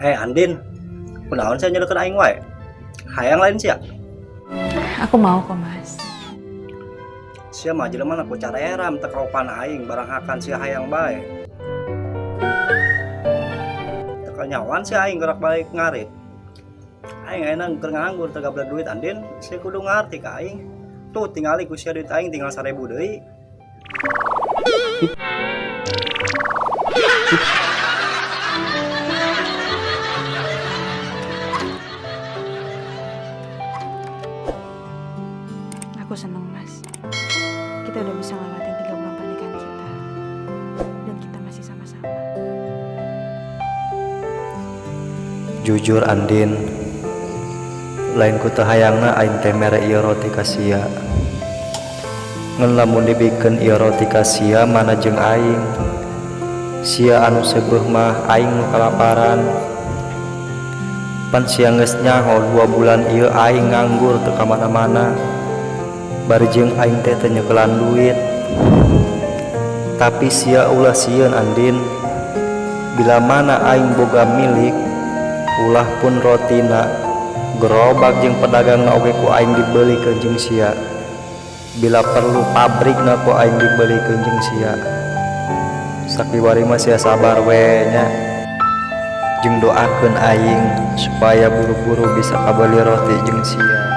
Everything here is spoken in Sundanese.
Andin, kunaon sia nyeleukeun aing wae? Hayang lain sia. Aku mau kok, Mas. Sia mah jelema na ku careram teu kaopan aing barang hakan sia hayang bae. Teu kanyawan sia aing gerak balik ngarit. Aing ayeuna keur nganggur teu gableg duit Andin, sia kudu ngarti ka aing. Tuh tingali ku sia duit aing tinggal 1000 deui. Aku seneng, Mas. Kita udah bisa ngelewatin 3 bulan pernikahan kita. Dan kita masih sama-sama. Jujur Andin, lain ku teu hayangna aing teh mere ieu roti ka sia. Ngan lamun dibikeun ieu roti ka sia mana jeung aing. Sia anu seubeuh mah aing nu kalaparan. Pan sia geus nyaho 2 bulan ieu aing nganggur teu ka mana-mana. Bari jeung aing teh teu nyekelan duit. Tapi sia ulah sieun Andin. Bila mana aing boga milik, ulah pun rotina, gerobak jeung pedagangna oge ku aing dibelikeun jeung sia. Bila perlu pabrikna ku aing dibelikeun jeung sia. Sakiwari mah sia sabar we nya. Jeung doakeun aing supaya buru-buru bisa kabeli roti jeung sia.